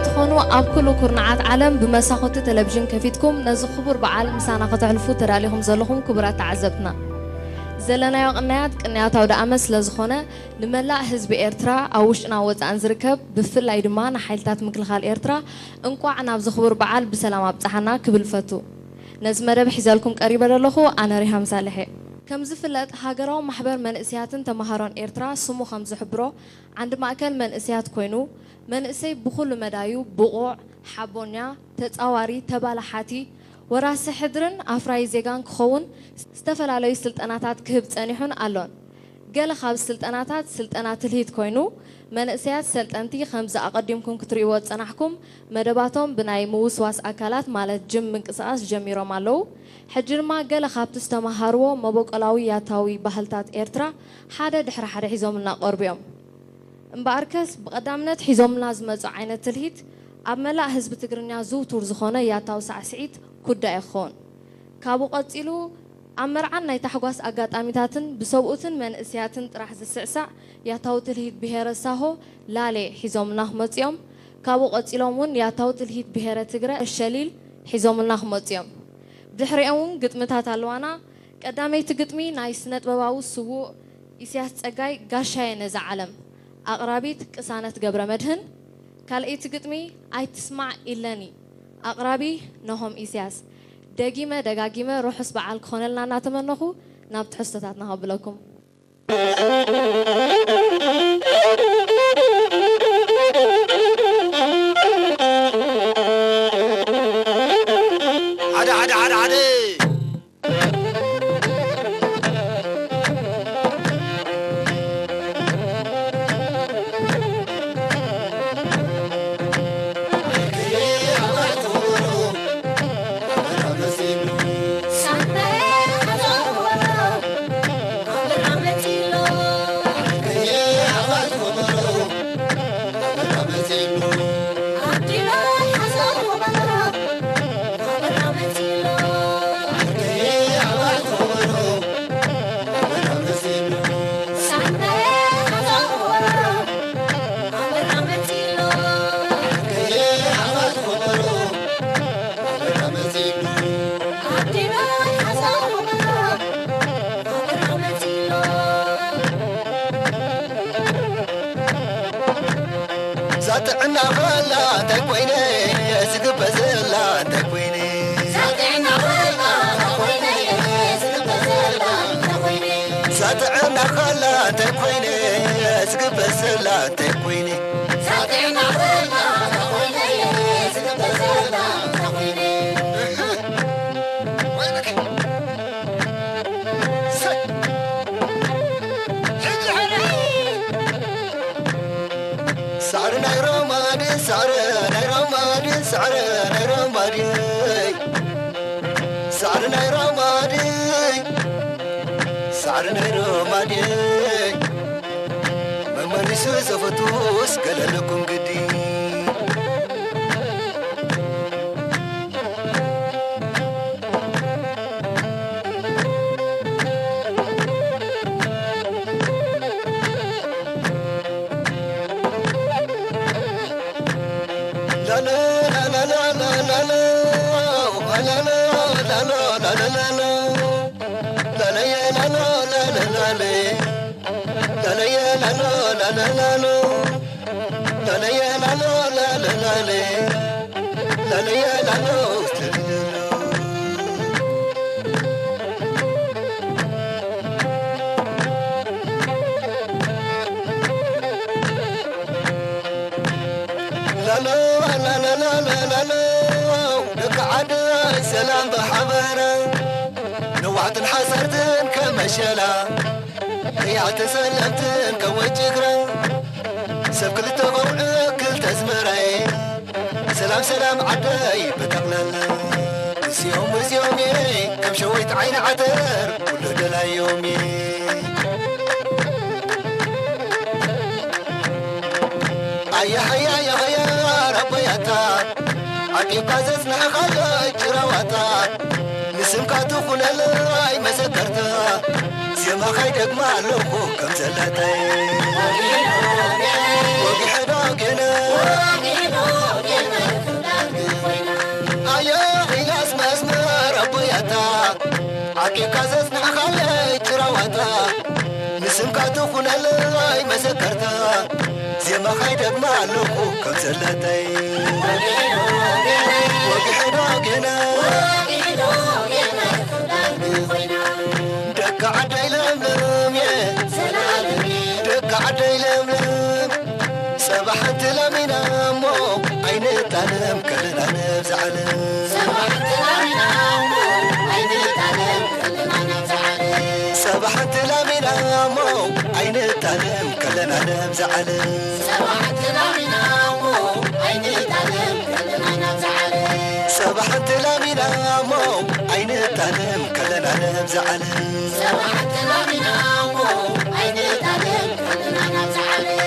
ትኾኑ ኣብ ኩሉ ኩርናዓት ዓለም ብመሳኹቲ ቴሌቪዥን ከፊትኩም ነዚ ክቡር በዓል ምሳና ከተሕልፉ ተዳሊኹም ዘለኹም ክቡራት ተዓዘብትና፣ ዘለናዮ ቅንያት ቅንያት ኣውደ ዓመት ስለ ዝኾነ፣ ንመላእ ህዝቢ ኤርትራ ኣብ ውሽጥና ወጻእን ዝርከብ፣ ብፍላይ ድማ ንሓይልታት ምክልኻል ኤርትራ እንቋዕ ናብዚ ክቡር በዓል ብሰላም ኣብጽሓና ክብል ፈቱ። ነዚ መደብ ሒዘልኩም ቀሪበ ዘለኹ ኣነ ሪሃም ሳልሕ እየ። ከም ዝፍለጥ፣ ሃገራዊ ማሕበር መንእስያትን ተማሃሮን ኤርትራ ስሙ ከም ዝሕብሮ፣ ዓንዲ ማእከል መንእስያት ኮይኑ፣ መንእሰይ ብኹሉ መዳዩ ብቑዕ፣ ሓቦኛ፣ ተጻዋሪ፣ ተባላሓቲ፣ ወራሲ ሕድርን ኣፍራዪ ዜጋን ክኸውን ዝተፈላለዩ ስልጠናታት ክህብ ጸኒሑን ኣሎን። ገለ ካብ ስልጠናታት ስልጠና ትልሂት ኮይኑ፣ መንእሰያት ሰልጠንቲ ከምዚ ኣቐዲምኩም ክትርእይዎ ዝጸናሕኩም መደባቶም ብናይ ምውስዋስ ኣካላት ማለት ጅም ምንቅስቓስ ጀሚሮም ኣለዉ። ሕጂ ድማ ገለ ካብቲ ዝተመሃርዎ መበቆላዊ ያታዊ ባህልታት ኤርትራ ሓደ ድሕሪ ሓደ ሒዞምልና ቀርቡ እዮም። እምበኣርከስ ብቐዳምነት ሒዞምልና ዝመጹ ዓይነት ትልሂት ኣብ መላእ ህዝቢ ትግርኛ ዝውቱር ዝኾነ ያታዊ ሳዕስዒት ኩዳ እዩ ክኸውን። ካብኡ ቀጺሉ ኣብ መርዓን ናይ ታሕጓስ ኣጋጣሚታትን ብሰብኡትን መንእስያትን ጥራሕ ዝስዕሳዕ ያታዊ ትልሂት ብሄረ ሳሆ ላሌ ሒዞምልና ክመጹ እዮም። ካብኡ ቀጺሎም እውን ያታዊ ትልሂት ብሄረ ትግረ ሸሊል ሒዞምልና ክመጹ እዮም። ድሕሪኦም እውን ግጥምታት ኣለዋና። ቀዳመይቲ ግጥሚ ናይ ስነ-ጥበባዊ ስዉእ ኢስያስ ጸጋይ ጋሻየ ነዛ ዓለም፣ ኣቕራቢት ቅሳነት ገብረመድህን። ካልኣይቲ ግጥሚ ኣይትስማዕ ኢለኒ፣ ኣቕራቢ ነሆም ኢስያስ። ደጊመ ደጋጊመ ርሑስ በዓል ክኾነልና እናተመነኹ ናብ ትሕዝቶታትና ከብለኩም። ሓደ ሓደ ሓደ ሓደ። ዛጥዕና ኸላ እንታይ ኮይነ፣ ዝግበ ዘላ እንታይ ኮይነ። ዛጥዕና ኸላ እንታይ ኮይነ፣ ዝግበ ዘላ እንታይ ኮይነ። ዛጥዕና ኸላ እንታይ ኮይነ፣ ዝግበ ዘላ እንታይ ኮይነ። ዛጥዕና ኸላ እንታይ ኮይነ፣ ዝግበ ዘላ እንታይ ኮይነ። ሳዕሪ ናይ ሮማዲ፣ ሳዕሪ ናይ ሮማዲ፣ ሳዕሪ ናይ ሮማዲ፣ ሳዕሪ ናይ ሮማዲ፣ ሳዕሪ ናይ ሮማዲ። መመሊሱ ዘፈቱስ ገለለኩም ግዲ። ላሎ፣ ላሎ፣ ላሎ፣ ላሎ፣ ደቂ ዓደይ ሰላም ብሓበረ፣ ነዋሕትን ሓሰርትን ከመሸላ፣ ቀያሕትን ጸለምትን ከወጅግረ፣ ሰብ ክልተ ቆልዑ ክልተ ኣዝመራይ፣ ሰላም ሰላም ዓደይ ብጠቕላላ። እዚኦም እዚኦም እየ ከም ሸዊት ዓይኒ ዓተር ኩሉ ደላዮም እየ። ኣያሃያ ያሃያ ራባያታ ዓቂብካ ዘጽናሕኻዮ ጭራዋታ ንስምካ ትኹነለይ መሰከርታ ዜማኻ ይደግማ ኣለኹ ከም ዘለተይ ወጊሐ ዶ ገና ኣታ ንስምካ ትኹነለይ መዘከርታ፣ ዜማኻ ይደግማ ኣለኹ ከም ዘለተይ። ወግሕዶ ጌና፣ ደቂ ዓደይ ለምለም፣ ደቂ ዓደይ ለምለም፣ ጸባሕ ሓንቲ ላሚና እሞ ኣይንጣለም ከለና ነብዛ ዓለም። ጸባሕ ሓንቲ ላሚና እሞ ኣይንጣለም ከለና ነብዛ ዓለም። ጸባሕ ሓንቲ ላሚና እሞ ኣይንጣለም ከለና ነብዛ ዓለም። ጸባሕ ሓንቲ ላሚና እሞ ኣይንጣለም ከለና ነብዛ ዓለም። ጸባሕ ሓንቲ ላሚና እሞ ኣይንጣለም ከለና ነብዛ ዓለም። ጸባሕ ሓንቲ ላሚና እሞ ኣይንጣለም ከለና ነብዛ ዓለም።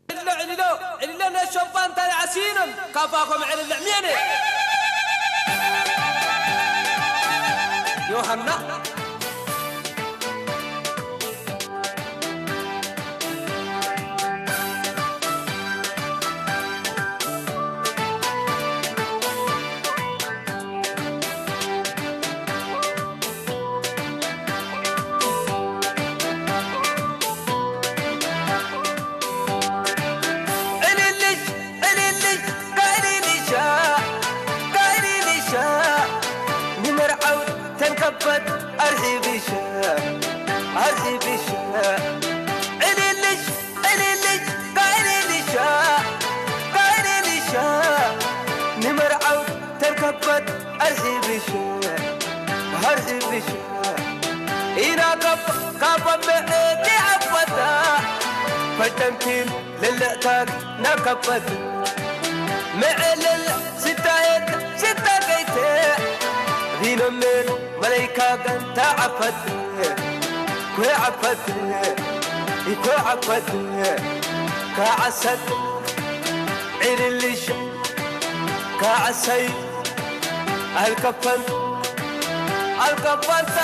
ዕልሎ፣ ዕልሎ፣ ዕልሎ ነሾባ እንታይ ዓሲኖም ካባኾም ዕልልዕ ሚየነ። ዮሃና። ዕልልሽ፣ ዕልልሽ፣ ጋይልልሻ፣ ጋይልልሻ፣ ንመርዓው ተንከፈት ኣርሒብሻ፣ ኣርሒብሻ። ዕልልሽ፣ ዕልልሽ፣ ጋይልልሻ፣ ጋይልልሻ፣ ንመርዓው ተንከፈት ኣርሒብሻ፣ ኣርሒብሻ። ኢና ካብ፣ ካብ መዕዲ ኣፈታ ፈደምቲን ልልእታክ ናከበት ምዕልል ስታየት ስታገይተ ቢኖምን መለይካ ገንታ ዓፈት ኮዓፈት ኮዓፈት ካዓሰት ዕልልሽ ካዓሰይ ኣልከፈን ኣልከፈንታ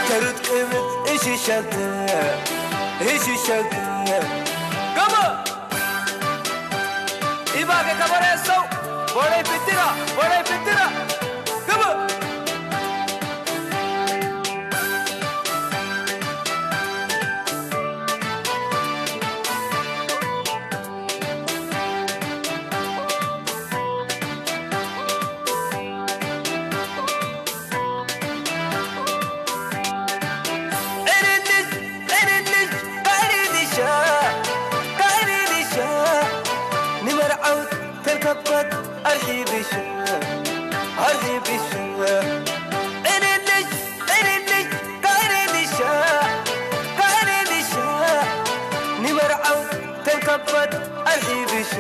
ተሩት ቅብት እሽሸንተ እሽሸንተ ገሞ ኢባገ ከበረ ሰው ቦለይ ፍትራ ቦለይ ፍትራ ገሞ ዕልልሽ ዕልልሽ ጋሪልሻ ጋሪልሻ ንመርዓውት ተንከፈት ኣርሒብሻ ኣርሒብሻ ዕልልሽ ዕልልሽ ጋሪልሻ ጋሪልሻ ንመርዓውት ተንከፈት ኣርሒብሻ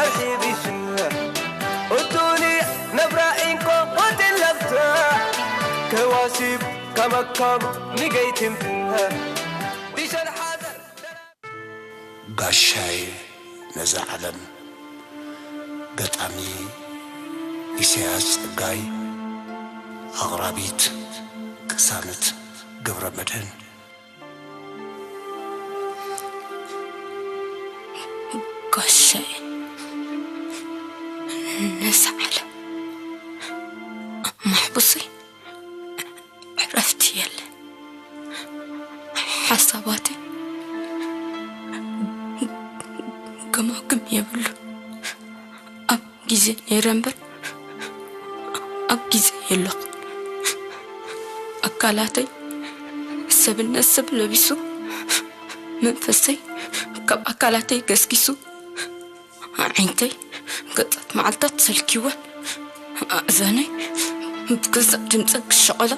ኣርሒብሻ እቱኒ ነብራ ኢንኮ ሆቴል ለብታ ከዋሲብ ከመካም ንገይትም ቢሸን ሓዘር ጋሻዬ ነዛ ዓለም። ገጣሚ ኢሳያስ ጸጋይ። ኣቕራቢት ቅሳነት ገብረመድህን። ጋሻዬ ነዛ ዓለም። ማሕቡሰይ ዕረፍቲ የለን። ሓሳባተይ ገማግም የብሉ። ኣብ ግዜ ነይረ እምበር ኣብ ግዜ የለኹ። ኣካላተይ ሰብነት ሰብ ለቢሱ መንፈሰይ ካብ ኣካላተይ ገስጊሱ ኣዒንተይ ገጻት መዓልታት ሰልኪወን ኣእዛነይ ብገዛእ ድምጸን ክሸቐላ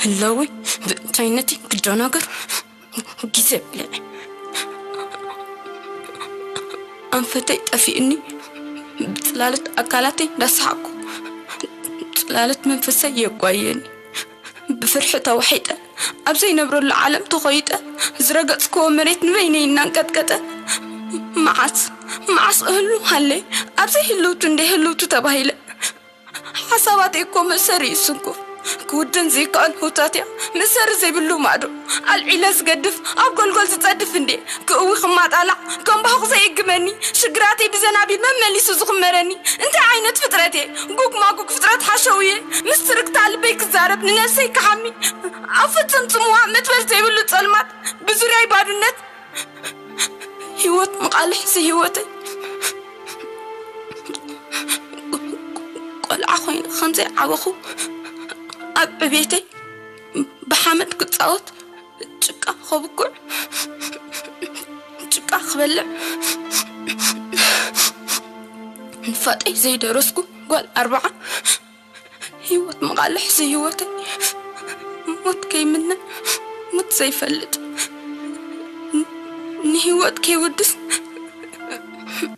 ህላወይ ብእንታይነተይ ክደናገር ግዜ በልዐ። ኣንፈተይ ጠፊእኒ ብጽላለት ኣካላተይ እንዳሰሓቅኩ ጽላለት መንፈሰይ የጓየኒ። ብፍርሒ ተዋሒጠ ኣብ ዘይነብረሉ ዓለም ተኾይጠ ዝረገጽክዎ መሬት ንበይነይ እናንቀጥቀጠ መዓስ መዓስ እህሉ ሃለይ ኣብ ዘይህልውቱ እንደ ህልውቱ ተባሂለ ሓሳባተይ እኮ መእሰሪ እዩ ስንኩፍ ክውድን ዘይከኣል ህውታትያ፣ መሰሪ ዘይብሉ ማዕዶ ኣልዒለ ዝገድፍ፣ ኣብ ጎልጎል ዝጸድፍ እንዴ፣ ክእዊ ክማጣላዕ፣ ከም ባሁቕ ዘይእግመኒ፣ ሽግራተይ ብዘናቢል መመሊሱ ዝኽመረኒ፣ እንታይ ዓይነት ፍጥረት እየ? ጉግ ማጉግ ፍጥረት ሓሸውየ፣ ምስ ትርክታ ልበይ ክዛረብ፣ ንነብሰይ ክሓሚ፣ ኣብ ፍጹም ጽምዋ መትበል ዘይብሉ ጸልማት፣ ብዙርያይ ባድነት፣ ህይወት ምቓልሕ ዝህይወተይ። ቆልዓ ኮይነ ከምዘይ ዓበኹ ኣብ ዕቤተይ ብሓመድ ክጻወት፣ ጭቃ ከብኩዕ፣ ጭቃ ክበልዕ፣ ንፋጠይ ዘይደረስኩ ጓል ኣርብዓ። ህይወት ምቓልሕ ዝህይወተይ። ሞት ከይምነ፣ ሞት ዘይፈልጥ፣ ንህይወት ከይውድስ፣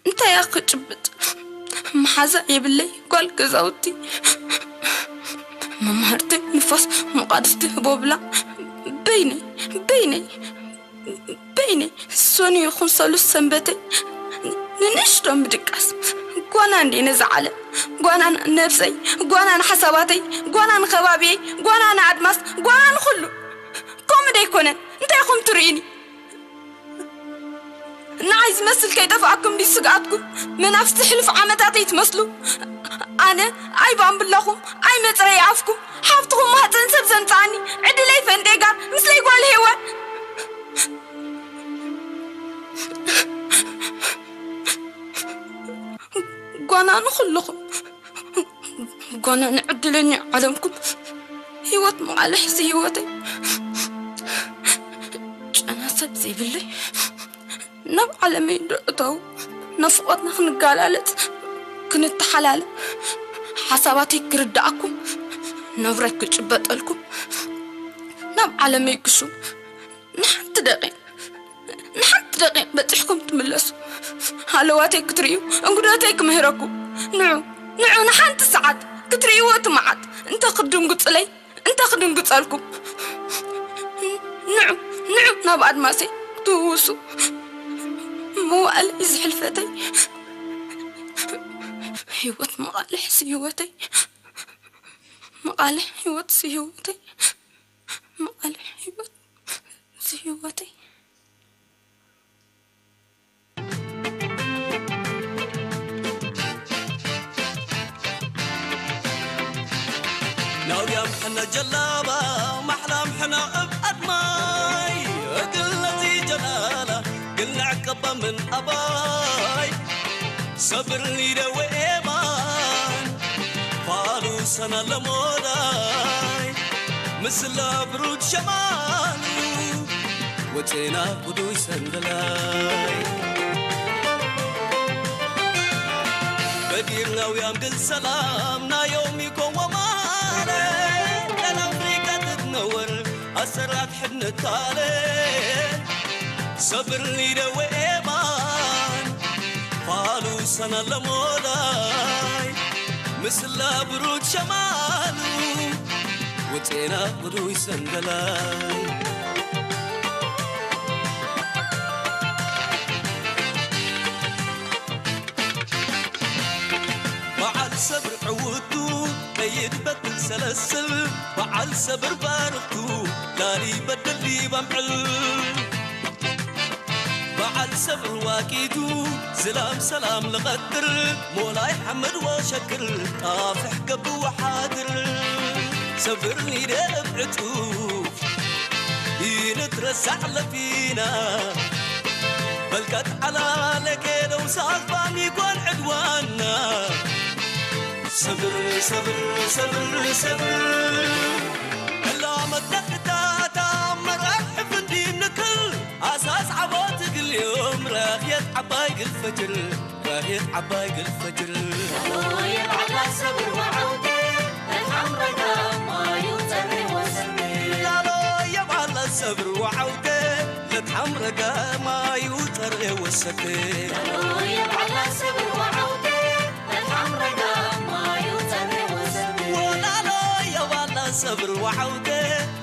እንታይ እያ ክጭብጥ? መሓዛ የብለይ ጓል ገዛውቲ። መማህርቲ ንፋስ፣ መቓድስቲ ህቦብላ። በይነይ፣ በይነይ፣ በይነይ፣ ሰኑ ይኹን ሰሉስ ሰንበተይ፣ ንንእሽቶ ምድቃስ። ጓና እንዴ ነዛ ዓለም፣ ጓና ንነብሰይ፣ ጓና ንሓሳባተይ፣ ጓና ንኸባቢየይ፣ ጓና ንኣድማስ፣ ጓና ንኹሉ። ከምኡ ደይኮነን፣ እንታይ ኢኹም ትርእዩኒ? ንዓይ ዝመስል ከይጠፍኣኩም ድዩ ስግኣትኩም? መናፍስቲ ሕሉፍ ዓመታተይ ትመስሉ። ኣነ ኣይ ባምብላኹም፣ ኣይ መጽረይ ኣፍኩም፣ ሃብትኹም ማህፀን ሰብ ዘምጽኣኒ፣ ዕድለይ ፈንዴጋ፣ ምስለይ ጓል ሄዋን። ጓና ንኹልኹም፣ ጓና ንዕድለኛ ዓለምኩም፣ ህይወት መቓልሕ እዚ ህይወተይ፣ ጨና ሰብ ዘይብለይ፣ ናብ ዓለመይ ዶ እተው፣ ናፍቖትና ክንጋላለጽ፣ ክንተሓላለ፣ ሓሳባተይ ክርድኣኩም፣ ነብረይ ክጭበጠልኩም፣ ናብ ዓለመይ ክሹ፣ ንሓንቲ ደቂቕ፣ ንሓንቲ ደቂቕ በጺሕኩም ትምለሱ። ሃለዋተይ ክትርእዩ፣ እንግዶተይ ክምህረኩም። ንዑ፣ ንዑ ንሓንቲ ሰዓት ክትርእይዎ እቲ መዓት። እንተ ክድንግጹለይ፣ እንተ ክድንግጸልኩም። ንዑ፣ ንዑ ናብ ኣድማሰይ ክትውሱ። መዋእለይ ዝሕልፈተይ። ህይወት መቓልሕ ህይወተይ። መቓልሕ ህይወት ህይወተይ። መቓልሕ ህይወት ህይወተይ። ናውያም ሕነ ጀላባ ማሕላም ሕነ እብ ኣድማይ፣ እግለዚ ጀላላ ግልዕ ቀባ ምን ኣባይ። ሰብር ሊደ ወኤማን ፋሉ ሰና ለሞዳይ፣ ምስላ ብሩድ ሸማኑ ወፅና ጉዱይ ሰንደላይ። በዲርናውያም ድል ሰላም ናዮም ይኮወማለ፣ ቀን ኣፍሪቃ ትትነወር ኣሰራት ሕድነታለ። ሰብር ሊደ ወኤማን ፋሉ ሰና ለሞላይ፣ ምስላ ብሩድ ሸማሉ ወፅና ጉዱይ ሰንደላይ። በዓል ሰብር ዕውቱ ቀይድ በትል ሰለስል፣ በዓል ሰብር ባርኽቱ ላሊ በደል ዲብ ኣምዕል። በዓል ሰብር ዋቂቱ ዝላም ሰላም ልቐድር፣ ሞላይ ሓመድ ወሸክር ጣፍሕ ገብእ ወሓድር። ሰብር ኒደ እብ ዕጡፍ ይንትረሳዕ ለፊና፣ በልቀት ዓላ ለኬደው ሳኽባም ይኮን ዕድዋና። ሰብር፣ ሰብር፣ ሰብር፣ ሰብር። እላ መድረኽ እታ፣ እታ መራሕፍ እንዲ ንክል፣ ኣሳስ ዓቦት እግል ዮም ራኽየት ዓባይ ግል ፈጅር፣ ራኽየት ዓባይ ግል ፈጅር። ላሎ የብዓላ ሰብር ወዓውቴ፣ ለትሓምረጋ ማዩ ጸሬ ወሰቴ። ላሎ የብዓላ ሰብር ወዓውቴ፣ ለትሓምረጋ ማዩ ጸሬ ወሰቴ። ላሎ የብዓላ ሰብር ወዓውቴ፣ ለትሓምረጋ ማዩ ጸሬ ወሰቴ። ወላሎ የብዓላ ሰብር ወዓውቴ፣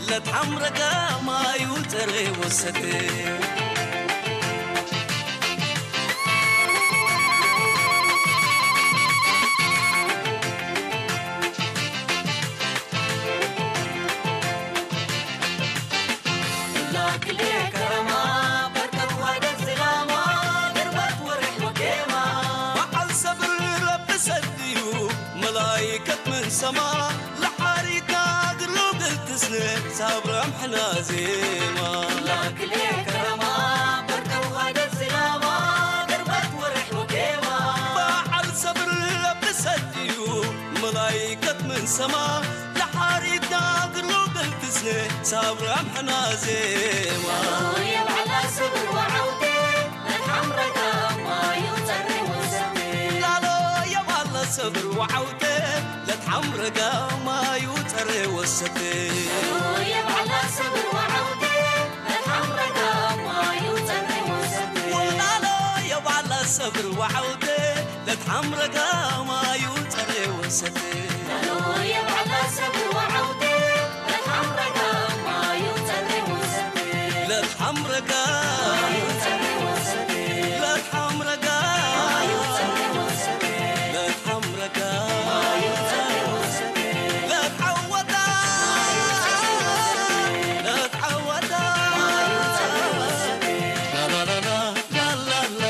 ለትሓምረጋ ማዩ ጸሬ ወሰቴ። ሰማ ለሓሪታ ግሉ ግልትስነ ሳብራም ሕና ዜማ ላክሌ ከረማ በርቀው ኻደት ዝናማ ቅርበት ወርሕ ወኬማ በዓል ሰብር ለብሰት እዩ መላይከት ምን ሰማ ለሓሪታ ግሉ ግልትስነ ሳብራም ሕና ዜማ የባዕላ ሰብር ወዓውቴ ለትሓምረካ ማዩ ጸሪ ወሰቴ ላሎ የባለ ሰብር ወዓውቴ ለትሓምረካ ማዩ ጸሪ ወሰቴ የባዕላ ሰብር ወዓውቴ ለትሓምረካ ማዩ ጸሪ ወሰቴ ወላሎ የባለ ሰብር ወዓውቴ ለትሓምረካ ማዩ ጸሪ ወሰቴ ላሎ የባዕላ ሰብር ወዓውቴ ለትሓምረካ ማዩ ጸሪ ወሰቴ ለትሓምረካ ማዩ ጸሪ ወሰቴ ለትሓምረካ ማዩ ጸሪ ወሰቴ ለትሓምረካ ማዩ ጸሪ ወሰቴ ለትዓወታ ለትዓወታ ማዩ ጸሪ ወሰቴ ላላላላ ላላላላ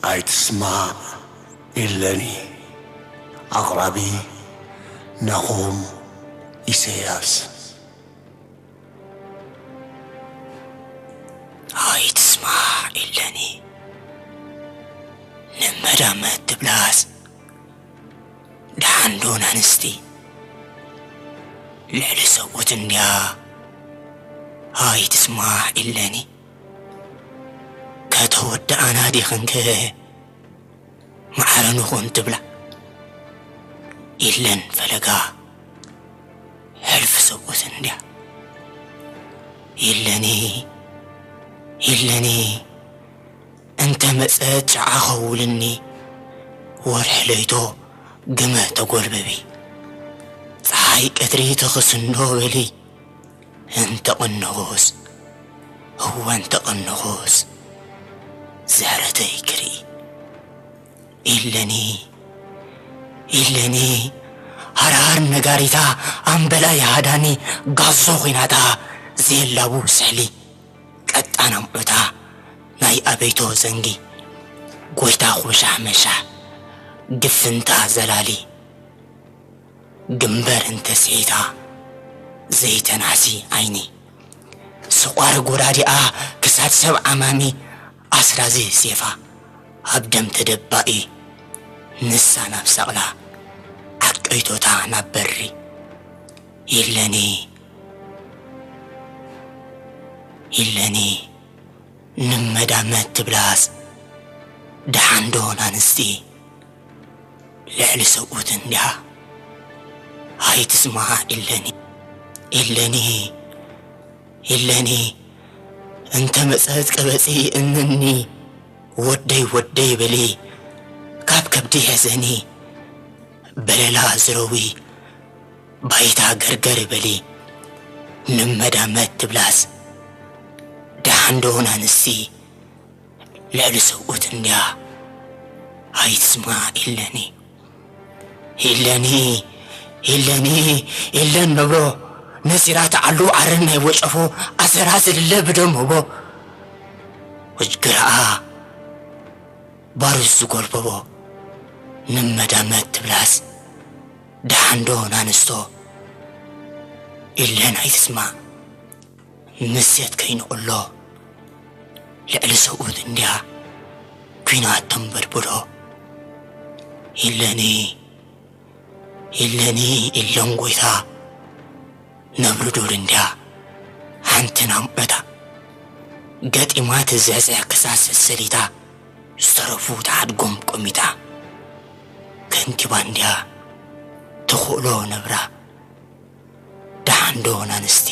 ኣይትስማዕ ኢለኒ። ኣቕራቢ ናሆም ኢሰያስ። ኣይትስማዕ ኢለኒ። ንመዳመት ትብላስ ደሓን ዶ ናንስቲ ልዕሊ ሰብኡት እንድያ ኣይትስማዕ ኢለኒ። ከተወድኣና ዲኽንከ ማዕረ ንኹን ትብላ ኢለን ፈለጋ ሕልፊ ሰብኡት እንድያ ኢለኒ ኢለኒ እንተ መጸት ሸዓ ኸውልኒ ወርሒ ለይቶ ግመ ተጎልበቢ ጸሓይ ቀትሪ ተኽስንዶ በሊ እንተ ቐነኹስ እወ እንተ ቐነኹስ ዘረተይ ክርኢ ኢለኒ ኢለኒ ሃርሃር ነጋሪታ ኣምበላይ ሃዳኒ ጋዞ ኹናታ ዘየላቡ ስሕሊ ቀጣን ኣምዑታ ናይ ኣበይቶ ዘንጊ ጎይታ ኹሻሕ መሻሕ ግፍንታ ዘላሊ ግንበር እንተስሒታ ዘይተናሕሲ ዓይኒ ስቋር ጎዳዲኣ ክሳድ ሰብ ዓማሚ ኣስራዚ ሴፋ ኣብ ደም ተደባኢ ንሳ ናብ ሳቕላ ዓቀይቶታ ናብ በሪ ኢለኒ ኢለኒ ንመዳመት ትብላስ ደሓንዶ ናንስቲ ልዕሊ ሰብኡት እንድያ ኣይትስማዕ ኢለኒ ኢለኒ ኢለኒ እንተ መጸት ቀበጺ እንኒ ወደይ ወደይ በሊ ካብ ከብዲ ሕዘኒ በለላ ዝረዊ ባይታ ገርገር በሊ ንመዳመት ትብላስ ደሓንዶ ናንስቲ ልዕሊ ሰብኡት እንድያ ኣይትስማዕ ኢለኒ ኢለኒ ኢለኒ ኢለን ነብሮ ነሲራ ተዓሉ ዓረን ናይ ወጨፎ ኣሰራ ዝልለ ብደም ወቦ ወጅግረኣ ባሩስ ዝጎልበቦ ንመዳመት ትብላስ ደሓንዶ ናንስቶ ኢለን ኣይትስማዕ ምስየት ከይንቕሎ ልዕሊ ሰብኡት እንድያ ኲናት ተንበድብዶ ኢለኒ ኢለኒ ኢለን ጎይታ ነብሪ ዱር እንድያ ሓንቲ ናምዕታ ገጢማ ትዝሕዝሕ ክሳስ ሰሊታ ዝተረፉ ተሓድጎም ቆሚታ ከንቲባ እንድያ ተኽእሎ ነብራ ደሓንዶ ናንስቲ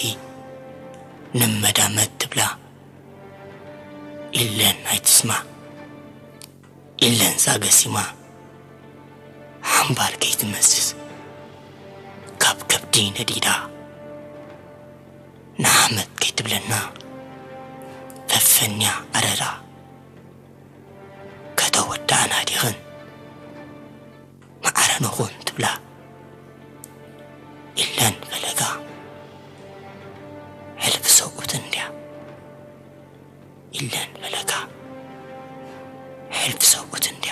ንመዳመት ትብላ ኢለን ኣይትስማዕ ኢለን ዛገሲማ ሓምባር ከይትመዝዝ ካብ ከብዲ ነዲዳ ንዓመት ከይትብለና ፈፈንያ ኣረራ ከተወዳእና ዲኽን ማዕረ ንኹን ትብላ ኢለን ፈለጋ ሕልፊ ሰብኡት እንድያ ኢለን ፈለጋ ሕልፊ ሰብኡት እንድያ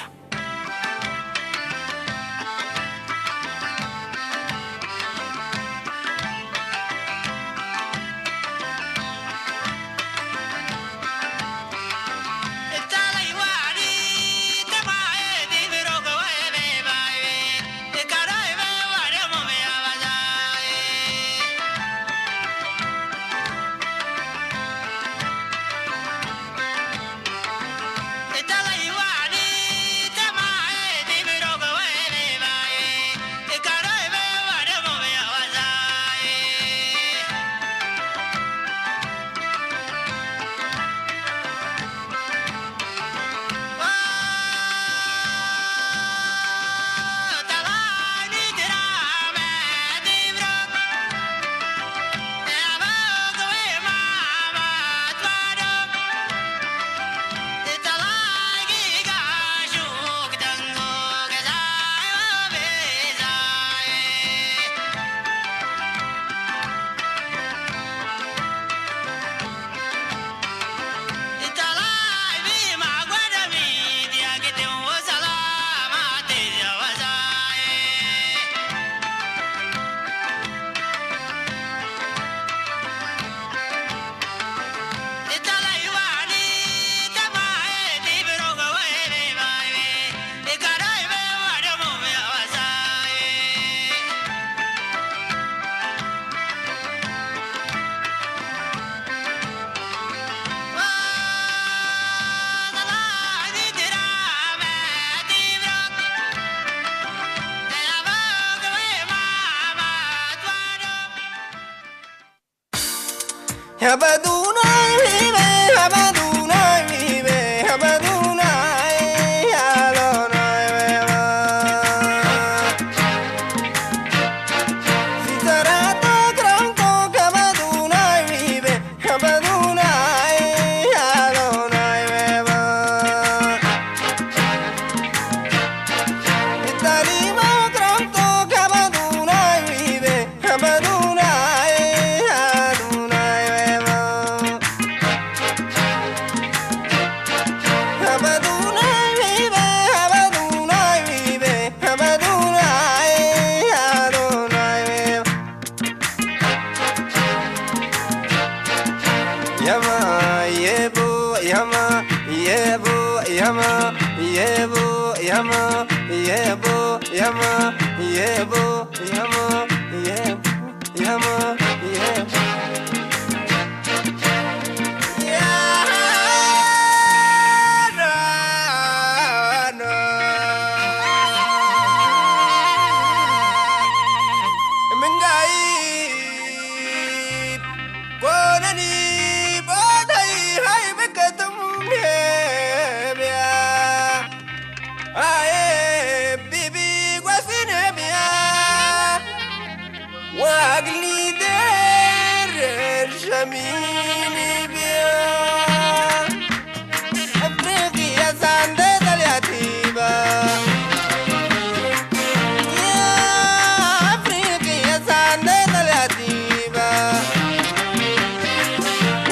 Bota i hai bekatum nebia. Ae bibi guasinebia. Wagli der shamini bia. Afriqiya sande dalyatiba. Ya Afriqiya sande dalyatiba.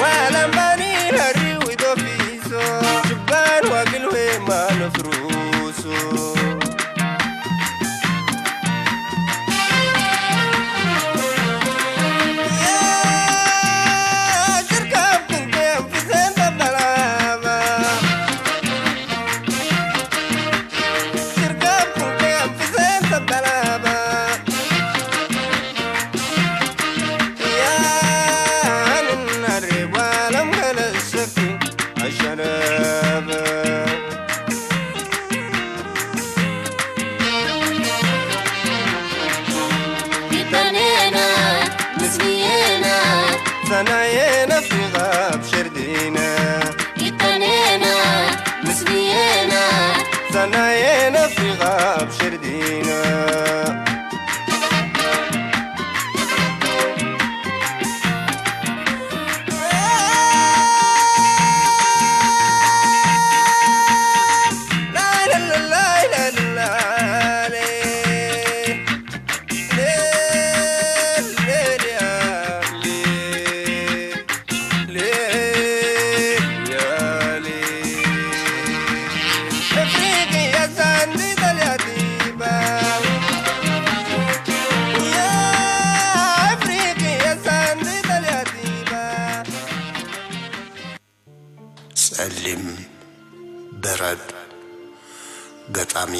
Walambani hari widofiso. Chuban wagilwe manofruso. Sanayena friga bsherdina. Itanena misniyena. Sanayena friga bsherdina. ጸሊም በረድ። ገጣሚ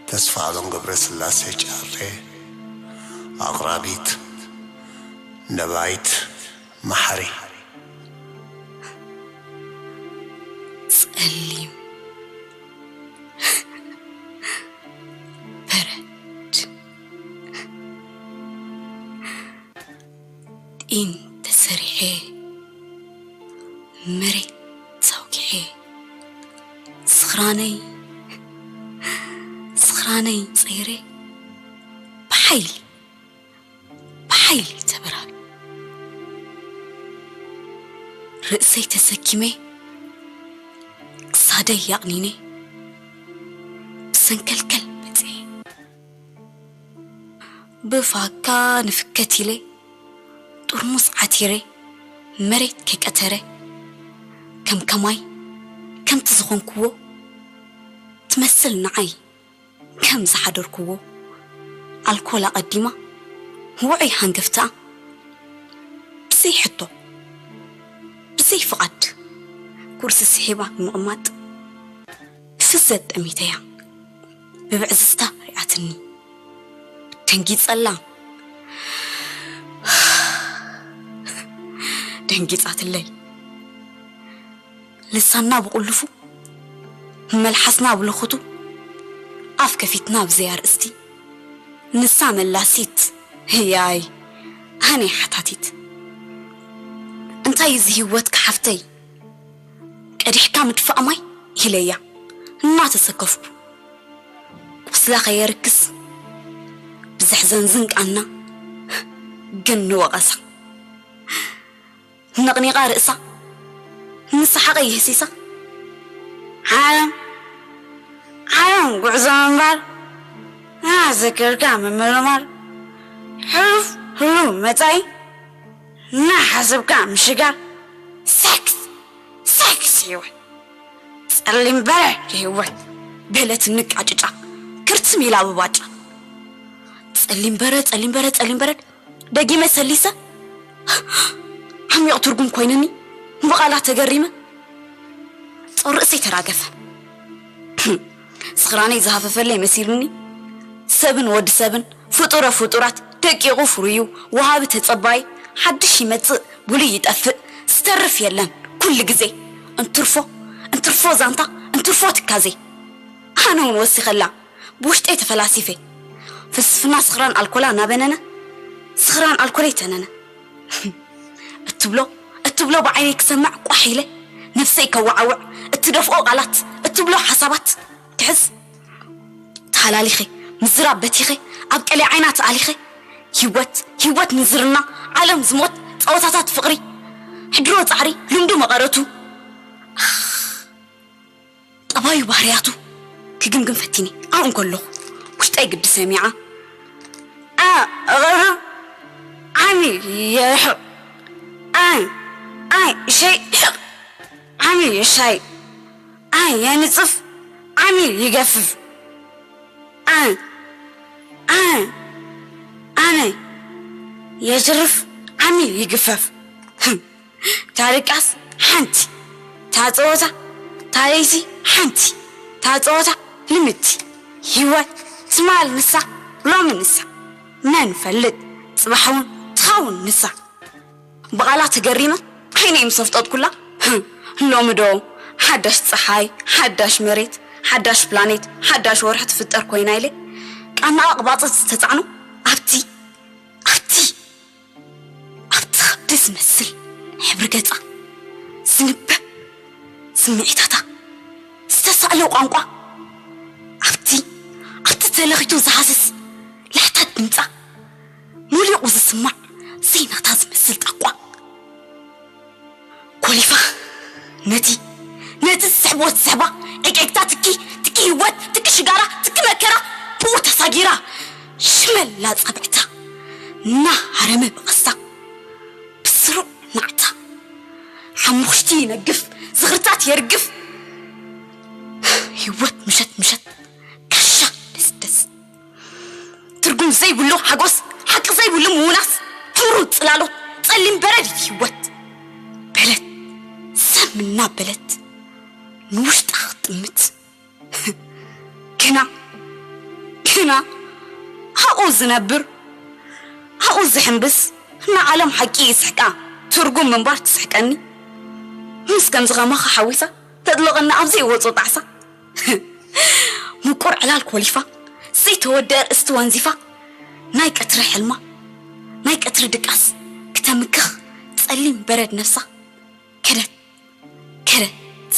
ተስፋኣለም ገብረስላሴ ጫሬ። ኣቕራቢት ነባይት መሓሪ። ጸሊም በረድ። ጢን ተሰሪሐ፣ መሬት ጸውጊሐ፣ ስኽራነይ፣ ስኽራነይ ጸይረ፣ ብሓይሊ፣ ብሓይሊ ተበራቢ። ርእሰይ ተሰኪመ፣ ክሳደይ ኣቕኒነ፣ ብሰንከልከል በጺሐ። ብፋካ ንፍከት ኢለ፣ ጥርሙስ ዓቲረ፣ መሬት ከይቀተረ፣ ከም ከማይ፣ ከምቲ ዝኾንኩዎ፣ ትመስል ንዓይ ከም ዝሓደርኩዎ፣ ኣልኮል ኣቐዲማ፣ ውዑይ ሃንገፍትኣ፣ ብዘይ ሕቶ፣ ብዘይ ፍቓድ፣ ኩርሲ ስሒባ ብምቕማጥ፣ ፍዘት ጠሚተያ። ብብዕዝዝታ ሪኣትኒ። ደንጊጸላ። ደንጊጻትለይ። ልሳና ብቑልፉ፣ መልሓስና ብልኹቱ፣ ኣፍ ከፊትና ብዘይ ኣርእስቲ፣ ንሳ መላሲት፣ ህያይ፣ ኣነ ሓታቲት። እንታይ እዚ ህይወትካ ሓፍተይ? ቀዲሕካ ምድፋእ ማይ ኢለያ እናተሰከፍኩ፣ ቁስላ ከየርክስ ብዘሕዘንዝን ቃና ግን ንወቐሳ። ነቕኒቓ ርእሳ ንሰሓቐ ይህሲሳ። ዓለም ዓለም ጉዕዞ ምንባር እናዘከርካ ምምርማር፣ ሕሉፍ ህሉው መጻኢ እናሓሰብካ ምሽጋር። ሰክስ ሰክስ ህይወት፣ ጸሊም በረድ ህይወት በለት ንቃጭጫ ክርትም ኢላ ብባጫ። ጸሊም በረድ፣ ጸሊም በረድ፣ ጸሊም በረድ ደጊመ ሰሊሰ ዓሚቕ ትርጉም ኮይንኒ ብቓላት ተገሪመ ጾር ርእሰይ ተራገፈ። ስኽራነይ ዝሃፈፈለይ መሲሉኒ፣ ሰብን ወዲ ሰብን ፍጡረ ፍጡራት ደቂቑ ፍሩዩ ወሃቢ ተጸባይ ሓድሽ ይመጽእ ብሉይ ይጠፍእ ዝተርፍ የለን ኩሉ ግዜ እንትርፎ እንትርፎ ዛንታ እንትርፎ ትካዜ። ኣነ እውን ወሲኸላ ብውሽጠይ ተፈላሲፈ። ፍልስፍና ስኽራን ኣልኮላ እናበነነ፣ ስኽራን ኣልኮለይ ተነነ። እቲ እትብሎ እትብሎ ብዓይነይ ክሰምዕ ቋሕ ኢለ፣ ነፍሰይ ከወዓውዕ፣ እትደፍኦ ቃላት፣ እትብሎ ሓሳባት ክሕዝ፣ ተሃላሊኸ፣ ምዝራብ በቲኸ፣ ኣብ ቀሊ ዓይና ተኣሊኸ፣ ህይወት ህይወት ምንዝርና፣ ዓለም ዝሞት፣ ጸወታታት ፍቕሪ፣ ሕድሮ ጻዕሪ፣ ልምዱ መቐረቱ፣ ጠባዩ ባህርያቱ ክግምግም ፈቲኒ። ኣብኡ እንከለኹ ውሽጠይ ግዲ ሰሚዓ፣ ኣ፣ እቕርብ ዓሚ የርሕቕ፣ ኣይ ኣይ ሸይ ሕቕ ዓሚ የሻይ፣ ኣይ የንጽፍ ዓሚ ይገፍፍ፣ ኣይ ኣይ ኣነ የትርፍ ዓሚ ይግፈፍ። ታሪቃስ ሓንቲ፣ ታጸወታ ታለይቲ ሓንቲ፣ ታጸወታ ልምቲ፣ ህይወት ትማል ንሳ፣ ሎሚ ንሳ፣ መን ፈልጥ ጽባሕ እውን ትኸውን ንሳ። ብቓላ ተገሪመ ዓይነይ ምስ ኣፍጠጥኩላ፣ ሎሚ ዶ ሓዳሽ ጸሓይ፣ ሓዳሽ መሬት፣ ሓዳሽ ፕላኔት፣ ሓዳሽ ወርሒ ትፍጠር ኮይና ኢለ ቃና ኣቕባጽ ዝተጻዕኖ ኣብቲ ኣብቲ ኣብቲ ከብዲ ዝመስል ሕብሪ ገጻ ዝንበብ ስምዒታታ ዝተሳእለ ቋንቋ ኣብቲ ኣብቲ ተለኺቱ ዝሃስስ ላሕታት ድምጻ ሞሊቑ ዝስማዕ ዘይናታ ዝመስል ጣቋ ኮሊፋ ነቲ ነቲ ዝስሕቦ ዝስሕባ ዕቅዕታ ትኪ ትኪ ህይወት ትኪ ሽጋራ ትኪ መከራ ብኡ ተሳጊራ ሽመላ ጸብዕታ እናሃረመ ብቐስታ ብስሩዕ ናዕታ ሓሙኽሽቲ ይነግፍ ዝኽርታት የርግፍ ህይወት ምሸት ምሸት ካሻ ደስደስ ትርጉም ዘይብሉ ሓጎስ ሓቂ ዘይብሉ ምውናስ ሕምሩ ጽላሎት ጸሊም በረዲት ህይወት በለት ሰም እናበለት ንውሽጣ ክትጥምት ግና ግና ኣብኡ ዝነብር ኣብኡ ዝሕምብስ ንዓለም ሓቂ ይስሕቃ ትርጉም ምንባር ትስሕቀኒ ምስ ከምዚ ከማኻ ሓዊሳ ተጥልቐኒ ኣብ ዘይወጾ ጣዕሳ ምቁር ዕላል ኮሊፋ ዘይተወደአ ርእስቲ ወንዚፋ ናይ ቀትሪ ሕልማ ናይ ቀትሪ ድቃስ ክተምክኽ ጸሊም በረድ ነፍሳ ከደት ከደት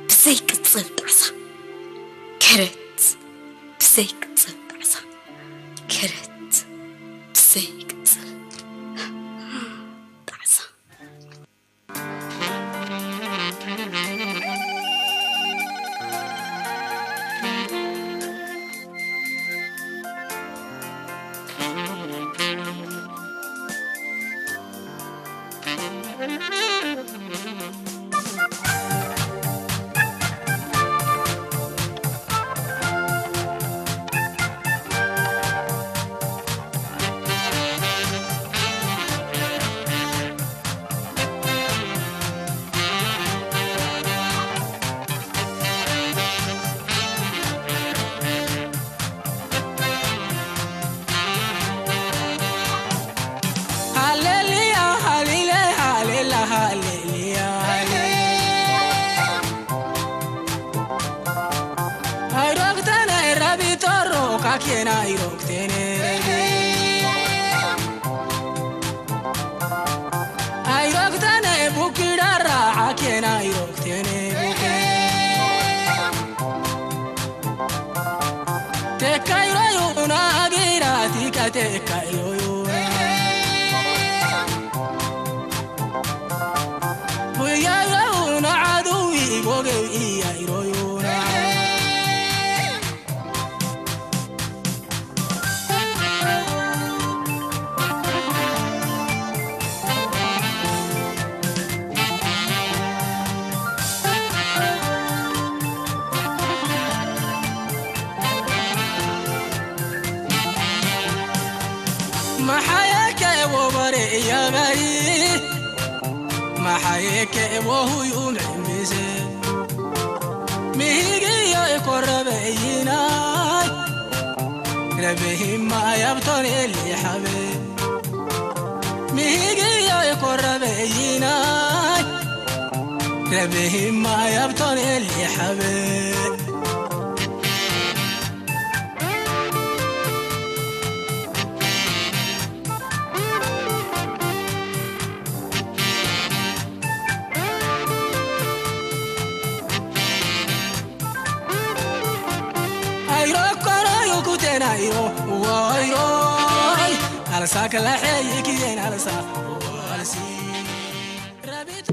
ብዘይ ቅጽል ጣዕሳ ከደት ብዘይ ቅጽል ጣዕሳ ከደት ብዘይ ቅጽል ጣዕሳ Ayro, woyroy, alsa kala xeyikiyeen alsa, alsi, rabit.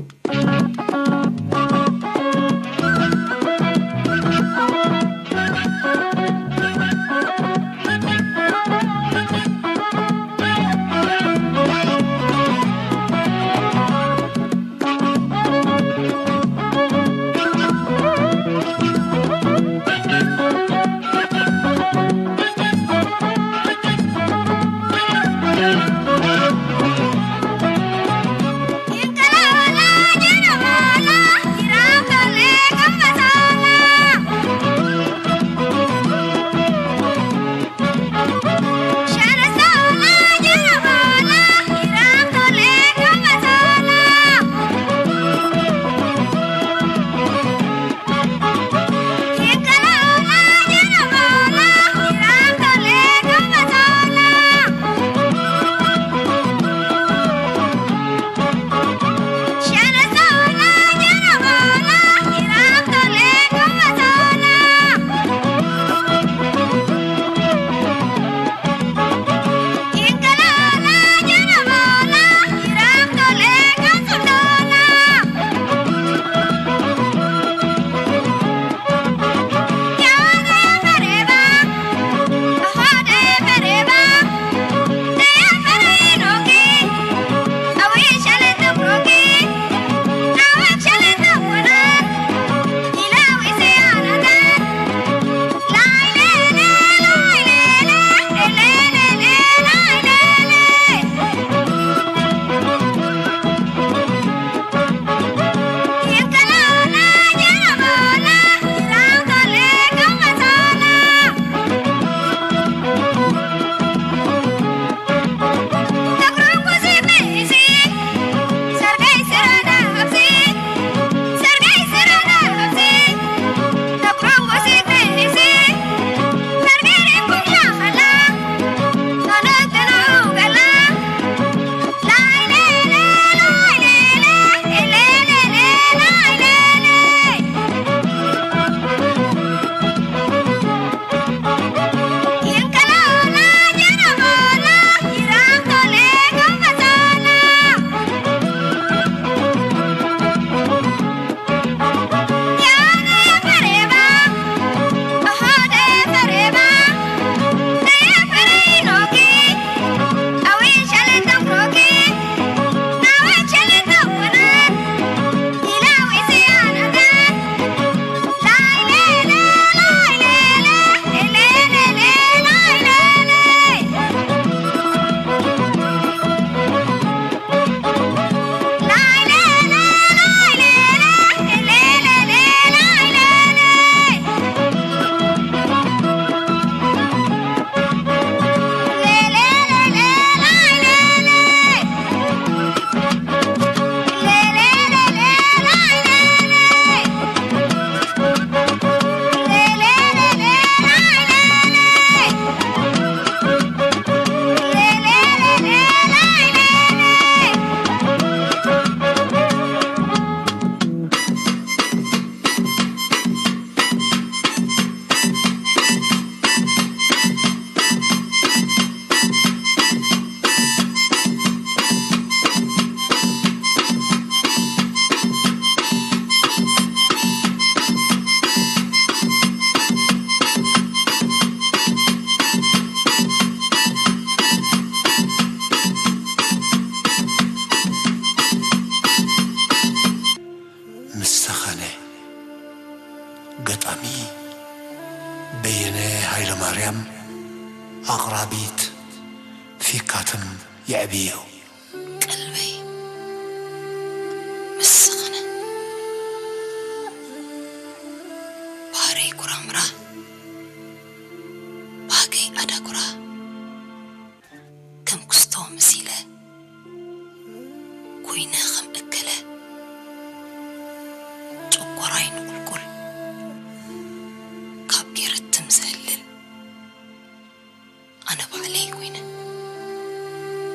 ምስ ሰኸነ፣ ገጣሚ በየነ ሃይለማርያም፣ ኣቕራቢት ፊካትም የዕብየው። ቀልበይ ምስ ሰኸነ፣ ባህረይ ጉራምራ፣ ባህገይ ኣዳጉራ፣ ከም ኩስቶ መሲለ፣ ኮይነ ከም እከለ፣ ጨጎራይ ንቁልቁል፣ ካብ ገረትም ዘህልል፣ ኣነ ባዕለይ ኮይነ፣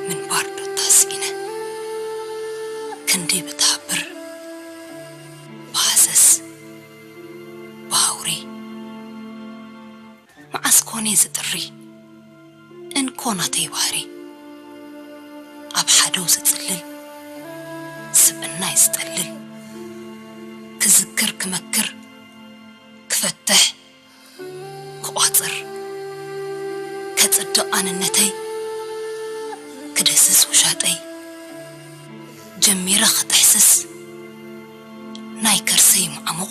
ምንባር ዶ ታስኢነ፣ ክንደይ ብትሃብር፣ ብሃሰስ፣ ብሃውሪ፣ መዓስ ኮነ ዝጥሪ፣ ኮናተይ ባህሪ ኣብ ሓደው ዝጽልል፣ ስብእናይ ዝጠልል፣ ክዝክር ክመክር፣ ክፈትሕ ክቋጽር፣ ከጽድቕ ኣንነተይ፣ ክደስስ ውሻጠይ፣ ጀሚረ ክጥሕስስ ናይ ከርሰይ ማዕሙቕ፣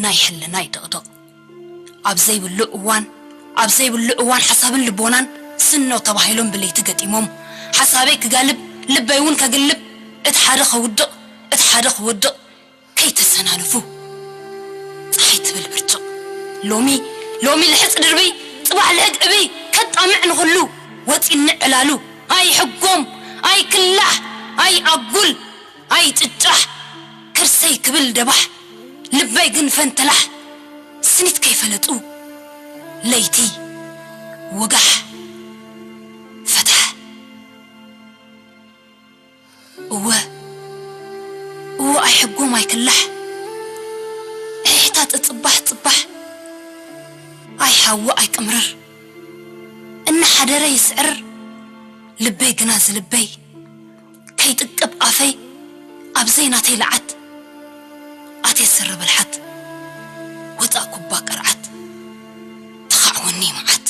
ናይ ሕልናይ ድቕድቕ፣ ኣብ ዘይብሉ እዋን፣ ኣብ ዘይብሉ እዋን ሓሳብን ልቦናን ስኖ ተባሂሎም ብለይቲ ገጢሞም፣ ሓሳበይ ክጋልብ፣ ልበይ እውን ከግልብ፣ እቲ ሓደ ከውድቕ፣ እቲ ሓደ ክወድቕ፣ ከይተሰናነፉ ጸሓይ ትብል ብርጭቕ። ሎሚ፣ ሎሚ ልሕጽ ድርብይ፣ ጽባሕ ልሕግ ዕብይ፣ ከጣምዕ ንኹሉ ወጺኒ ዕላሉ። ኣይ ሕጎም፣ ኣይ ክላሕ፣ ኣይ ኣጉል፣ ኣይ ጭጫሕ፣ ከርሰይ ክብል ደባሕ፣ ልበይ ግን ፈንተላሕ። ስኒት ከይፈለጡ ለይቲ ወጋሕ ፈታሕ። እወ፣ እወ፣ ኣይሕጎም ኣይክላሕ፣ ሕሕታት እጽባሕ ጽባሕ፣ ኣይሓዊ ኣይቅምርር፣ እናሓደረ ይስዕርር። ልበይ ግና ዝልበይ፣ ከይጥቅብ ኣፈይ፣ ኣብ ዘይናተይ ለዓት፣ ኣትየ ስረ በልሓት፣ ወጻእኩባ ቅርዓት፣ ተኻዕወኒ መዓት።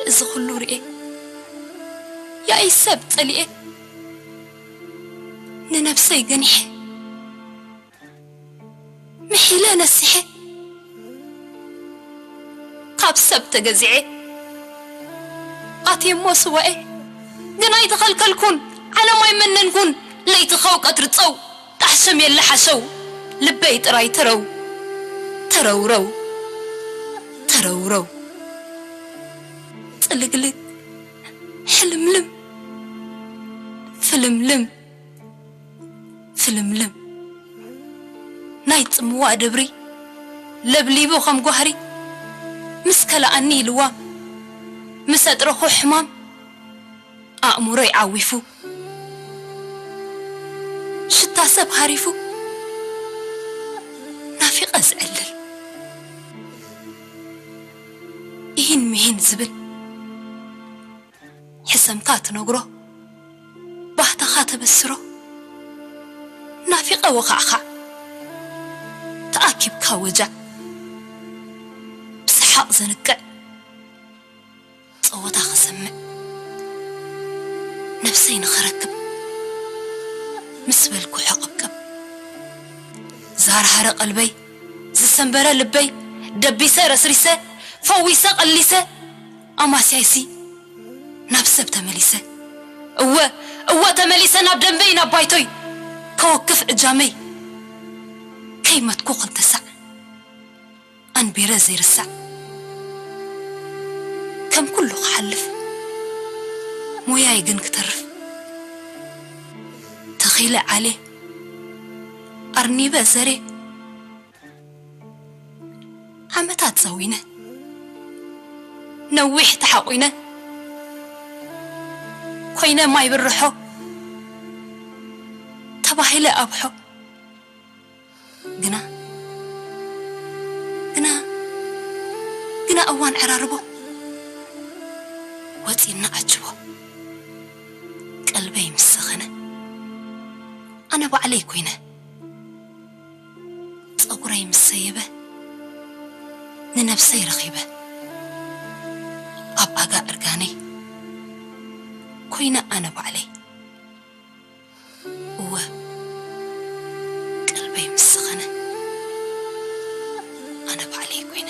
እዚ ኩሉ ርኤ፣ ያኢ ሰብ ጸሊኤ፣ ንነብሰይ ገኒሐ፣ ምሒለ ነሲሐ፣ ካብ ሰብ ተገዚዐ፣ ኣትየሞ ስዋኤ፣ ግን ኣይተኸልከልኩን፣ ዓለም ኣይመነንኩን፣ ለይቲ ኸው ቀትሪ ጸው፣ ጣሕሸም የለ ሓሸው፣ ልበይ ጥራይ ተረው፣ ተረውረው፣ ተረውረው። ጽልግልግ፣ ሕልምልም፣ ፍልምልም፣ ፍልምልም። ናይ ጽምዋ ደብሪ ለብሊቡ ከም ጓህሪ፣ ምስ ከለኣኒ ልዋም፣ ምስ ኣጥረኹ ሕማም፣ ኣእምሮይ ዓዊፉ፣ ሽታ ሰብ ሃሪፉ፣ ናፊቐ ዝዕልል። ኢሂን ምሂን ዝብል፣ ሕሰምካ ትነግሮ፣ ባህታኻ ተበስሮ፣ ናፊቐ ወኻዕኻዕ፣ ተኣኪብካ ወጃዕ፣ ብሰሓቕ ዘንቅዕ፣ ጸወታ ክሰምዕ፣ ነብሰይ ንኽረክብ፣ ምስ በልኩ ሕቕብቅብ። ዝሃርሃረ ቀልበይ፣ ዝሰንበረ ልበይ፣ ደቢሰ ረስሪሰ፣ ፈዊሰ ቀሊሰ፣ ኣማስያይሲ ናብ ሰብ ተመሊሰ። እወ፣ እወ ተመሊሰ ናብ ደንበይ ናብ ባይቶይ፣ ከወክፍ እጃመይ፣ ከይመትኩ ክልተ ሳዕ። ኣንቢረ ዘይርሳዕ፣ ከም ኩሉ ክሓልፍ፣ ሞያይ ግን ክተርፍ። ተኺለ ዓሌ፣ ኣርኒበ ዘሬ፣ ዓመታት ዘዊነ፣ ነዊሕ ተሓቑነ፣ ኮይነ ማይ ብርሖ፣ ተባሂለ ኣብሖ። ግና፣ ግና፣ ግና እዋን ዕራርቦ ወጺና ኣጅቦ። ቀልበይ ምስ ሰኸነ፣ ኣነ ባዕለይ ኮይነ፣ ጸጉረይ ምስ ሰየበ፣ ንነብሰይ ረኺበ። ኣብ ኣጋ እርጋነይ ኮይነ ኣነ ባዕለይ። እወ፣ ቀልበይ ምስ ሰኸነ፣ ኣነ ባዕለይ ኮይነ።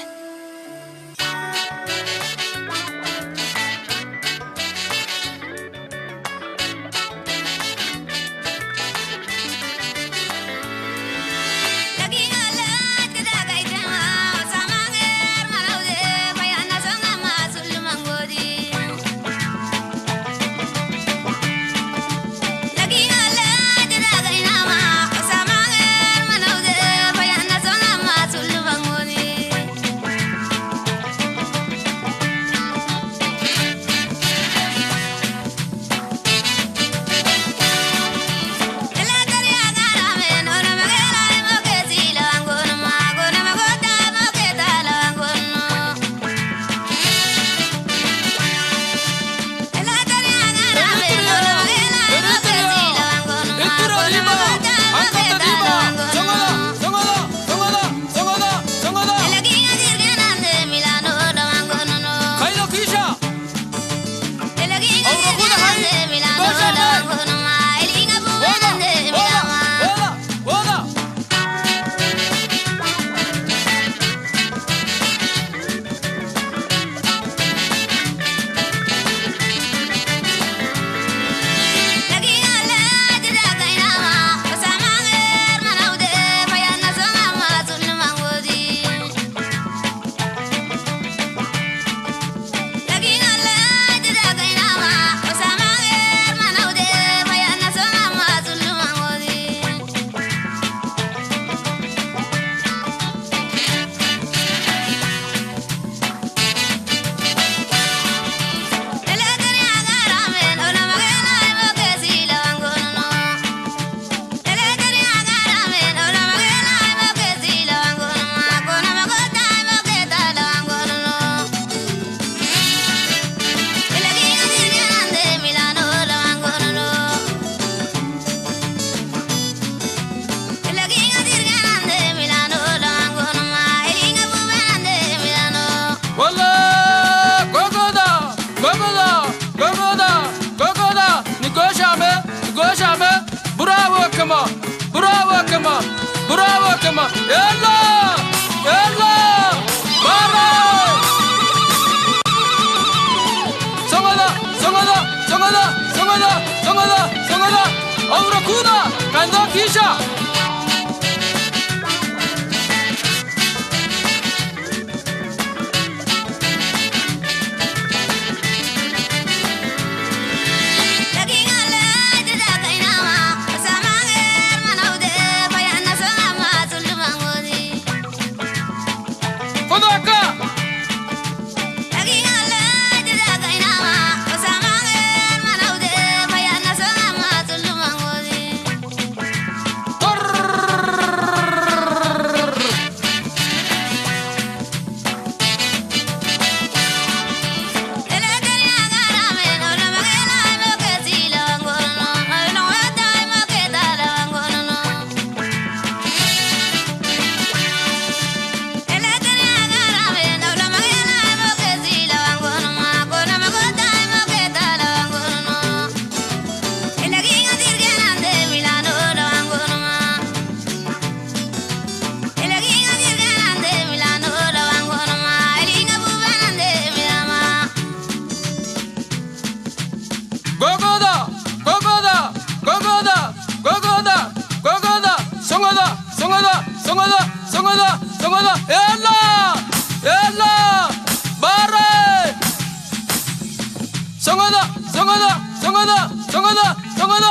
ኤላ! ኤላ! ባረ! ሰንገዳ! ሰንገዳ! ሰንገዳ! ሰንገዳ! ሰንገዳ! ሰንገዳ! ኣውረኩና! ካንዛ ኪሻ! ጎጎዳ ጎጎዳ ጎጎዳ ጎጎዳ ጎጎዳ ሰንገዳ ሰንገዳ ሰንገዳ ሰንገዳ ሰንገዳ ኤላ ኤላ ባረ ሰንገዳ ሰንገዳ ሰንገዳ ሰንገዳ ሰንገዳ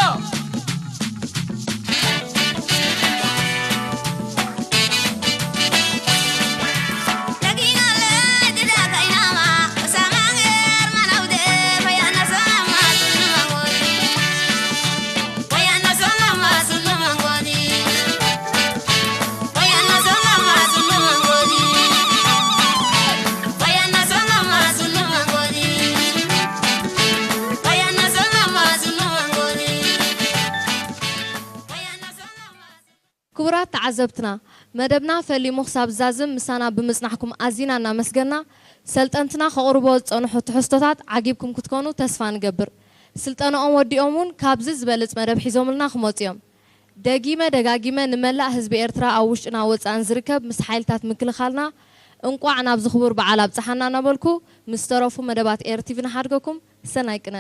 ክቡራት ተዓዘብትና፣ መደብና ፈሊሙ ክሳብ ዝዛዝም ምሳና ብምጽናሕኩም ኣዚና እናመስገና፣ ሰልጠንትና ከቕርቦ ዝጸንሑ ትሕዝቶታት ዓጊብኩም ክትኮኑ ተስፋ ንገብር። ስልጠናኦም ወዲኦም እውን ካብዚ ዝበልጽ መደብ ሒዞምልና ክመጹ እዮም። ደጊመ ደጋጊመ ንመላእ ህዝቢ ኤርትራ ኣብ ውሽጥን ኣብ ወጻእን ዝርከብ ምስ ሓይልታት ምክልኻልና እንቋዕ ናብዚ ክቡር በዓል ኣብጽሓና እናበልኩ፣ ምስ ተረፉ መደባት ኤር ቲቪ ንሓድገኩም። ሰናይ ቅነ።